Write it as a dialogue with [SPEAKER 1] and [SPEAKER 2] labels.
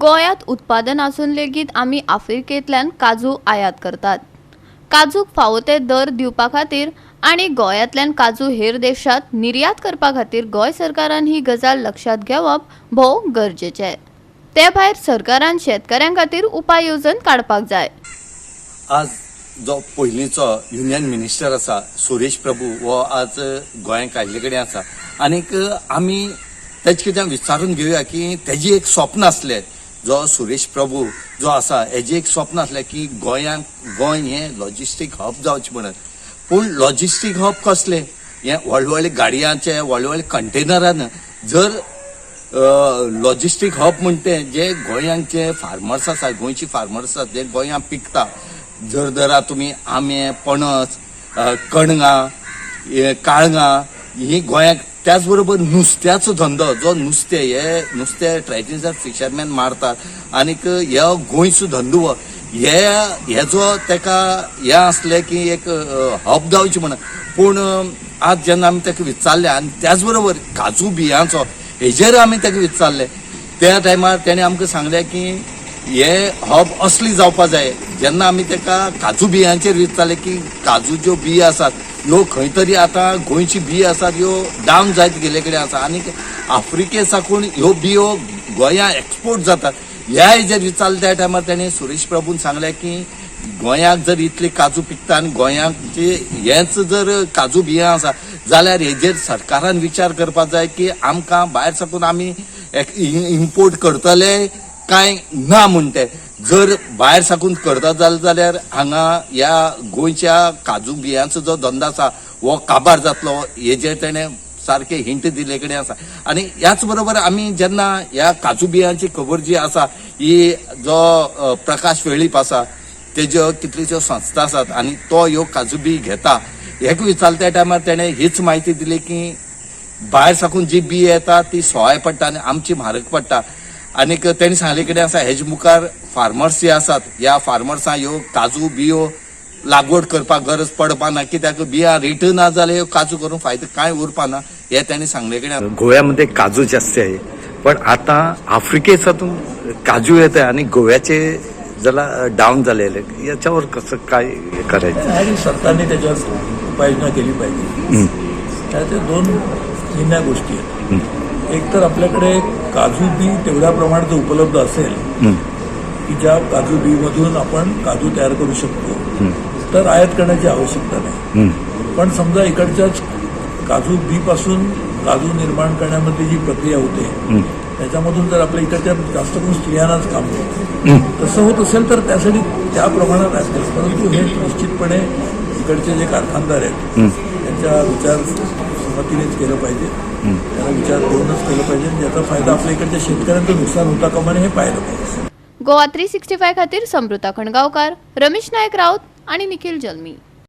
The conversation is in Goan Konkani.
[SPEAKER 1] गोंयांत उत्पादन आसून लेगीत आमी आफ्रिकेंतल्यान काजू आयात करतात. काजूक फावो ते दर दिवपा खातीर आनी गोंयांतल्यान काजू हेर देशांत निर्यात करपा खातीर गोंय सरकारान ही गजाल लक्षांत घेवप भोव गरजेचें. ते भायर सरकारान शेतकऱ्यां खातीर उपाय येवजण काडपाक जाय.
[SPEAKER 2] आज जो पयलींचो युनियन मिनिस्टर आसा सुरेश प्रभू हो आज गोंयांत आयिल्ले कडेन आसा आनीक आमी तेजे कितें विचारून घेवया की तेजी एक स्वप्न आसलें, जो सुरेश प्रभू जो आसा हेजी एक स्वप्न आसलें की गोंयांक गोंय हें लॉजिस्टीक हब जावचें म्हणून. पूण लॉजिस्टीक हब कसलें? हें व्हडले व्हडले गाडयांचे, व्हडले व्हडले कंटेनरान जर लॉजिस्टीक हब म्हणटे, जे गोंयांत जे फार्मर्स आसा, गोंयची फार्मर्स आसा, जे गोंयांत पिकता, जर धरा तुमी आंबे, पणस, कणगां, हे काळगां ही गोंयाक, त्याच बरोबर नुस्त्याचो धंदो, जो नुस्तें, हे नुस्तें ट्रेडिशनल फिशरमॅन मारतात आनीक हे गोंयचो धंदो हो, हे हेजो तेका हें आसलें की एक हब जावचें म्हणून. पूण आज जेन्ना आमी ताका विचारलें आनी त्याच बरोबर काजू बियांचो हेजेर आमी ताका विचारलें, त्या टायमार तेणें आमकां सांगलें की हे हब असली जावपा जाय. जेन्ना आमी ताका काजू बियांचेर विचारलें की काजू ज्यो बियो आसात ह्यो खंय तरी आतां गोंयची बियो आसात ह्यो डावन जायत गेल्ले कडेन आसा आनीक आफ्रिके साकून ह्यो बियो गोंया एक्सपोर्ट जातात, ह्या हेजेर विचारलें त्या टायमार तेणें सुरेश प्रभून सांगलें की गोंयाक जर इतली काजू पिकता आनी गोंयाक जे हेच जर काजू बियां आसा जाल्यार हेजेर सरकारान विचार करपाक जाय की आमकां भायर साकून आमी इम्पोर्ट करतले काय ना म्हूण. ते जर भायर साकून करता जालें जाल्यार हांगा ह्या गोंयच्या काजू बियांचो जो धंदो आसा हो काबार जातलो, हेजेर तेणें सारकें हिंट दिल्ले कडेन आसा. आनी ह्याच बरोबर आमी जेन्ना ह्या काजू बियांची खबर जी आसा ही जो प्रकाश वेळीप आसा तेज्यो कितल्योश्यो संस्था आसात आनी तो ह्यो काजू बी घेता, हेका विचारले त्या टायमार तेणें हीच म्हायती दिली की भायर साकून जी बी येता ती सवाय पडटा आनी आमची म्हारग पडटा. आनीक तेणी सांगले कडेन आसा हेजे मुखार फार्मर्स जे आसात ह्या फार्मर्सां ह्यो काजू बियो लागवड करपाक गरज पडपा ना, कित्याक बियां रेट ना जाल्यार ह्यो काजू करून फायदो कांय उरपा ना, हे तेणी सांगले कडेन.
[SPEAKER 3] गोव्यामध्ये काजू जास्त आहे, पण आता आफ्रिकेसातून काजू येत आहे आणि गोव्याचे जरा डाऊन झालेले, याच्यावर कसं काय हे करायचं?
[SPEAKER 4] आणि सरकारने त्याच्यावर उपाययोजना केली पाहिजे. त्याच्या दोन निम्म्या गोष्टी आहेत. एक तर आपल्याकडे काजू बी तेवढ्या प्रमाणात जर उपलब्ध असेल की ज्या काजू बीमधून आपण काजू तयार करू शकतो, तर आयात करण्याची आवश्यकता नाही. पण समजा इकडच्याच काजू बी पासून काजू निर्माण करण्यामध्ये जी प्रक्रिया होते त्याच्यामधून जर आपल्या इकडच्या जास्त करून स्त्रियांनाच काम मिळतं, तसं होत असेल तर त्यासाठी त्या प्रमाणात आयात केलं. परंतु हे निश्चितपणे इकडचे जे कारखानदार आहेत त्यांच्या विचार संमतीनेच केलं पाहिजे, त्यांना विचार करूनच केलं पाहिजे आणि याचा फायदा आपल्या इकडच्या शेतकऱ्यांचं नुकसान होता कामा नये हे पाहिलं पाहिजे.
[SPEAKER 1] गोवा 365 खातीर समृता खणगांवकार, रमेश नायक राऊत आणि निखिल जल्मी.